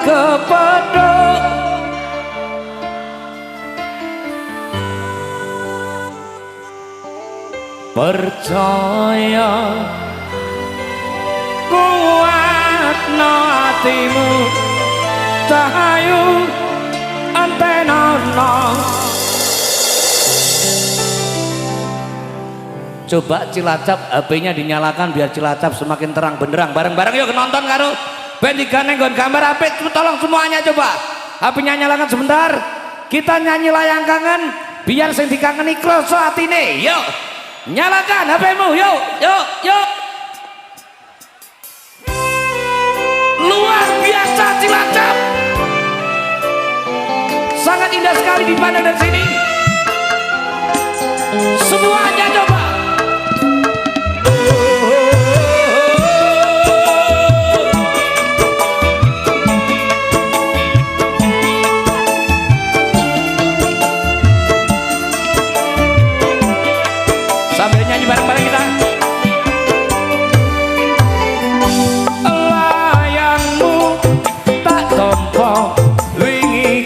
kepethuk. Percaya kuatno atimu, cahayu antenono. Coba Cilacap HP-nya dinyalakan biar Cilacap semakin terang benderang. Bareng-bareng yuk nonton karo ben digandeng nggon gambar HP. Tolong semuanya coba HP-nya nyalakan sebentar. Kita nyanyi layang kangen biar sing dikangeni kroso atine. Yuk nyalakan HP-mu, yuk yuk yuk. Luar biasa Cilacap, sangat indah sekali dipandang dari sini. Semuanya coba. Sambil nyanyi bareng-bareng kita. Layangmu tak tompo wingi.